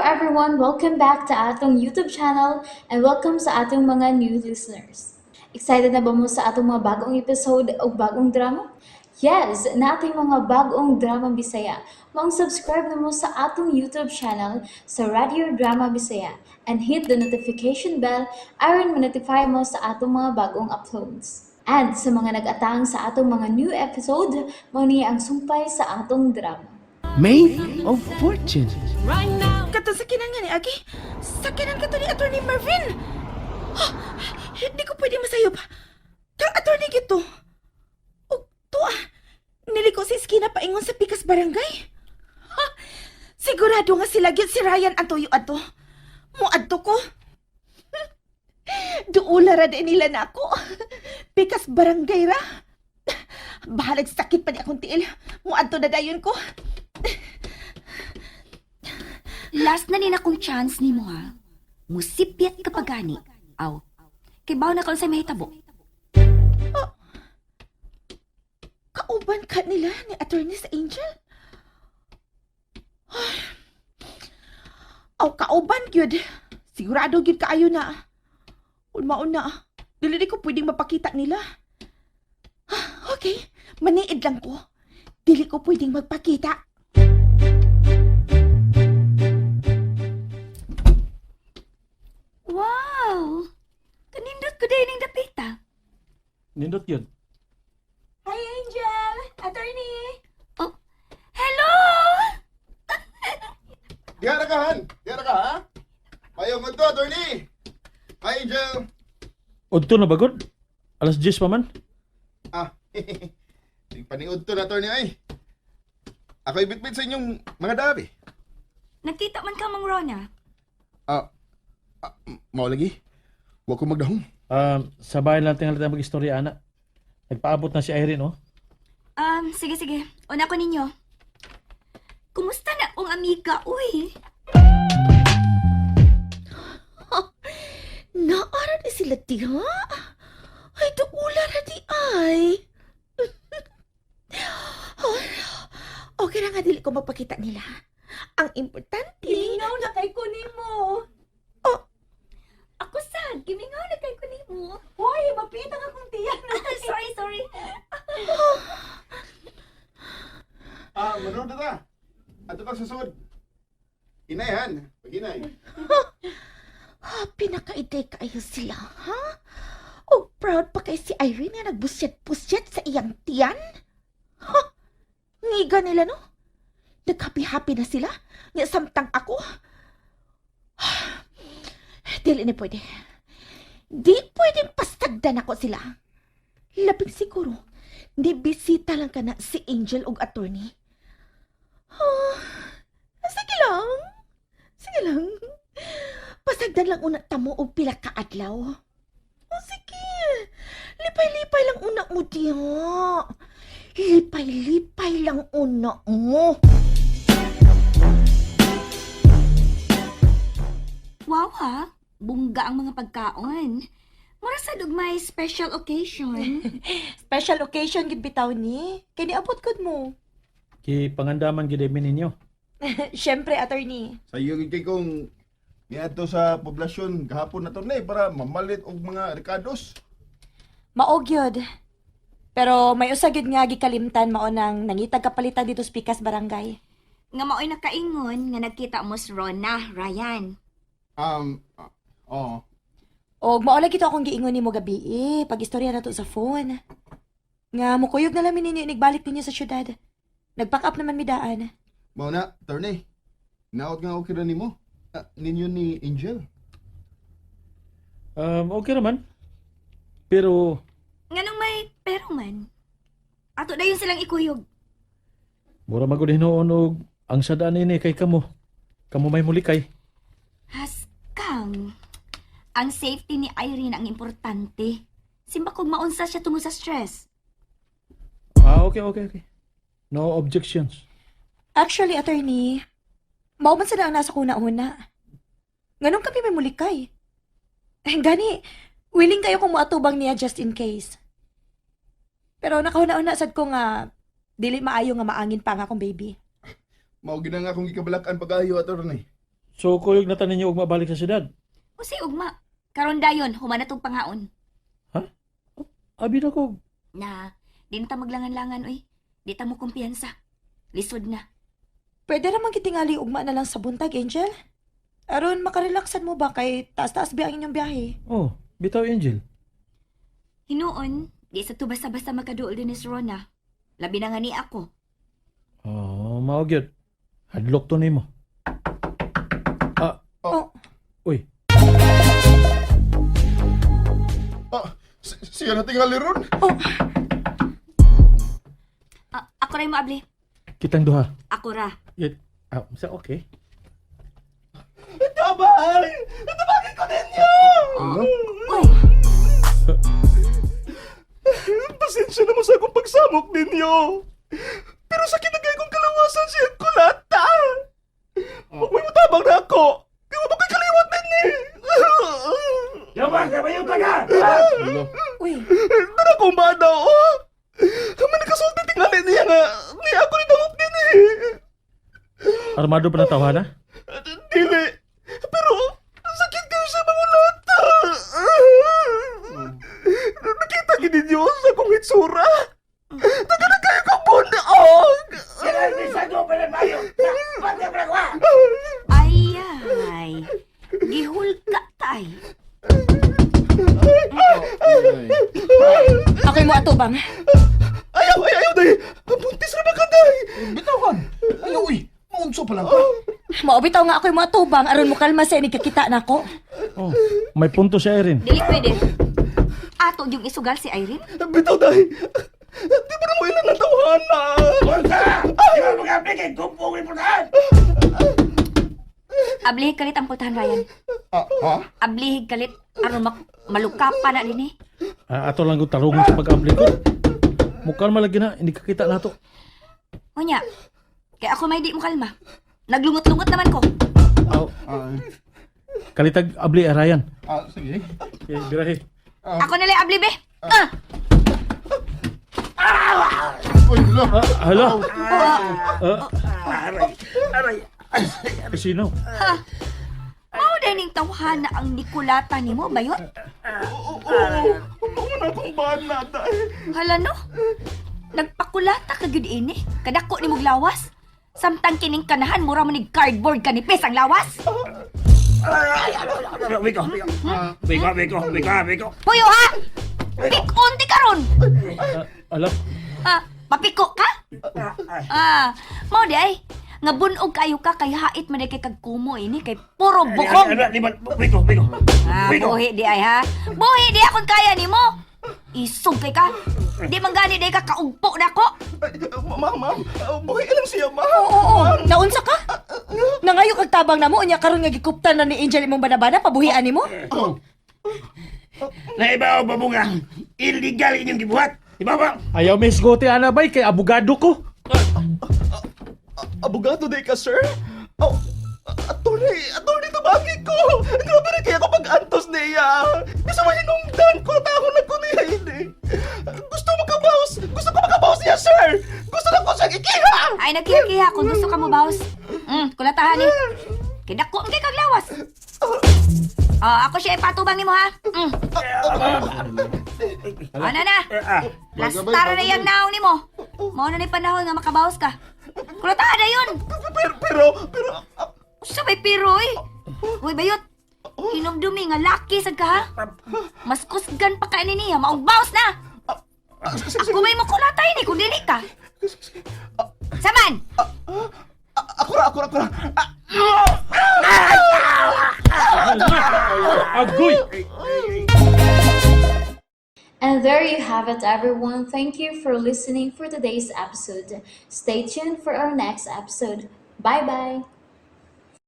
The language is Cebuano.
everyone! Welcome back to atong YouTube channel and welcome sa atong mga new listeners. Excited na ba mo sa atong mga bagong episode o bagong drama? Yes, nating mga bagong drama Bisaya. Maong subscribe na mo sa atong YouTube channel sa Radio Drama Bisaya and hit the notification bell aron ma-notify mo sa atong mga bagong uploads. And sa mga nag-atang sa atong mga new episode, mao ni ang sumpay sa atong drama. Maid of Fortune. Katong sakinan nga ni Agi. Sakinan ka to ni Attorney Marvin. Oh, hindi ko pwede masayop. Kang attorney gito. O, tuwa. Niliko sa iskina paingon sa Pikas Barangay. Ha? Sigurado nga sila gyud si Ryan ang tuyo adto. Muadto ko. Duula ra din nila na ako. Pikas Barangay ra. Bahalag sakit pa ni akong tiil. Muadto na dayon ko. Last na nina kong chance nimo ha. Musipyat ka pa gani. Aw. Kay bawo na ka unsay mahitabo. Kauban ka nila ni Attorney sa Angel? Ay. Aw, kauban gyud. Sigurado gyud kaayo na. Unmaon na. Dili di ko pwedeng mapakita nila. Ah, okay, maniid lang ko. Dili ko pwedeng magpakita. Wow! Kanindot ko din ang dapita. Nindot yun. Hi, Angel! Attorney! Oh, hello! Diha ra ka, Han. Diha ra ka, ha? Payong to, attorney. Hi, Angel. Udto na bagod? Alas 10 pa man. Ah, paniud to na, attorney, ay. Ako ibitbit sa inyong mga dabi. Nagkita man ka mang Rona. Ah, ah, mao lagi. Wa ko magdahom. Sa bahay lang tingali tayo mag-istorya, ana. Nagpaabot na si Irene, oh. Sige, sige. Una ko ninyo. Kumusta na akong amiga? Uy! Naara ni sila diha? Ay, duula ra di ay. Ay, okay ra nga dili ko magpakita nila. Ang importante... Gimingaw na kay ko nimo. Oh. Ako sad, gimingaw na kay ko nimo. Hoy, mapita ka kong tiyan. Sorry, sorry. Ah, manood na ta. Ato tang susod. Inay, Han. Pag-inay. Happy na kaiday kaayo sila, ha? O proud pa kay si Irene nga nagbusyat-busyat sa iyang tiyan? Ha? Ngiga nila, no? Naghappy-happy na sila? Nga samtang ako? Dili ni pwede. Di pwedeng pastagdan ako sila. Labing siguro, di bisita lang ka na si Angel og attorney. Ah, sige lang. Sige lang. Pasagdan lang una tamo og pila ka adlaw. O sige. Lipay-lipay lang una mo diha. Lipay-lipay lang una mo. Wow ha, bungga ang mga pagkaon. Mura sa dugmay special occasion. Special occasion gid bitaw ni. Kay niabot gud mo. Ki pangandaman gid ninyo. Syempre, attorney. Sa iyo gid kay kung niadto sa poblasyon gahapon na attorney para mamalit og mga rekados. Mao gyud. Pero may usa gyud nga gikalimtan mao nang nangitag kapalitan dito sa Pikas Barangay. Nga maoy nakaingon nga nagkita mo si Rona, Ryan. Ah, oo. Og mao lagi to akong giingon nimo gabi eh, pag istorya na to sa phone. Nga mukuyog na lang mi ninyo inigbalik ninyo sa syudad. Nag-pack up naman mi daan. Mao na, attorney. Naot nga okay ra nimo. Ah, ninyo ni Angel. Okay naman. Pero, Nganong may pero man. Ato dayon silang ikuyog. mura magud hinuon og ang sadaan ini kay kamo. Kamo may mulikay. Haskang. Ang safety ni Irene ang importante. Simba kog maunsa siya tungod sa stress. Ah, okay. No objections. Actually, attorney, mao man sana ang nasa kuna-una. Nganong kami may mulikay? Eh, gani, willing kayo kung moatubang niya just in case. Pero nakahuna-una sad ko nga dili maayo nga maangin pa nga akong baby. Mao gina nga akong gikabalak-an pag-ayo, attorney. So kuyog na ta ninyo og mabalik sa syudad. Unsay ugma? Karon dayon, human na tong pangaon. Abi na ko. Na, di na ta maglangan-langan oy. Di ta mo kumpiyansa. Lisod na. Pwede ramang kitingali ugma na lang sa buntag, Angel. Aron makarelaksan mo ba kay taas-taas biya ang inyong biyahe. Oh, bitaw Angel. Hinuon, di sa to basta-basta makaduol din ni Rona. Labi na nga ni ako. Oh, mao gyud. Hadlok to nimo. Ah. Oh. Uy, Ah, siya na tingali ron. Ah, ako ra mo abli. Kitang duha. Ako ra. Yet, ah, sa okay. Tabay! Tabagin ko ninyo! Uy, Pasensya na mo sa akong pagsamok ninyo. Pero sa kinagay kong kalawasan siya ang kulata. Huwag mo'y mutabang na ako. Kaya mo ko'y kaliwat ninyo. Uy, Dara ko ba daw? Oh? Kami nakasulti tingali niya nga. Niya ako ni dangop din eh. Armado pa na tawhana? Dili. Pero sakit kayo sa mga lata. Nakita gid ninyo sa akong hitsura. Taga na kayo kong bunog. Ay, ay. Gihulga tay. ako'y mo atubang. Ayaw, ay, ayaw, day. Ang buntis na ba ka, day? Bitaw kan. Ayaw, uy. Maunso pa lang ka. Maobitaw nga ako'y mo atubang aron mo kalma sa inig kakita nako. Oh, may punto si Irene. Dili pwede. Ato yung isugal si Irene. Bitaw, day. Di ba na mo ilan ang tawhana? Ablihi kalit ang putahan, Ryan. Ah, ha? Ablihi kalit aron maluka pa na din eh. Ah, ato lang ko tarungon sa pag-abli ko. Mukha malagi na, hindi kakita na to. Unya, kaya ako may di mo kalma. Naglungot-lungot naman ko. Aw. Kalitag abli, ah, Ryan. Ah, sige. Okay, birahe. Ako nila abli be. Ah! Uy, lo. Ah, hala. Ah. Aray. Sino? Mao din ning tawhana ang Nicolata nimo bayot. Oo, oo. Mao na akong bana, day. Hala no. Nagpakulata ka gyud ini. Kadako ni mong lawas. Samtang kining kanahan mura man nig cardboard kanipis ang lawas. Wiko. Puyo ha. Pikon ti karon. Ah, ala. Ah, mapiko ka? Ah, mao di ay. Nga bunog kayo ka kay hait man di kay kagkumo ini kay puro bukong. Wiko. Ah, buhi di ay ha. Buhi di akong kaya nimo. Isog kay ka. Di man gani di ka kaugpo nako. Ay, Ma'am, ma'am. Buhay lang siya, ma'am. Oo, oo. Naunsa ka? Nangayo kag tabang namo unya karon nga gikuptan na ni Angel imong banabana pabuhian nimo? Naibaw ba mo nga? Illegal inyong gibuhat. Ibaw ba? Ayaw may isgote, ana bay, kay abogado ko. Abogado day ka, sir? Oh, attorney, attorney, tabagi ko! Grabe na kaya ko pag-antos niya! Gusto mo hinungdan ko, tao na ko niya ini. Gusto makabawas! Gusto ko makabawas niya, sir! Gusto na ko siyang ikiha! Ay nagkiha-kiha kung gusto ka mo bawas. Kulatahan ni. Kay dako man kay kag lawas. Oh, ako siya ipatubang nimo ha. Ano na? Lastara na yang naong nimo. Mao na ni panahon nga makabawas ka. Kulatahan na yun. Pero, ah, Usa may pero eh. Uy, bayot. Hinumdumi nga laki sad ka ha. Mas kusgan pa ka ni niya, maong bawas na. ah, sige, Ako may makulatay ni kung dili ka. Saman! ah, ako ra, ako ra, ako ra. Ah, Agoy! And there you have it, everyone. Thank you for listening for today's episode. Stay tuned for our next episode. Bye bye.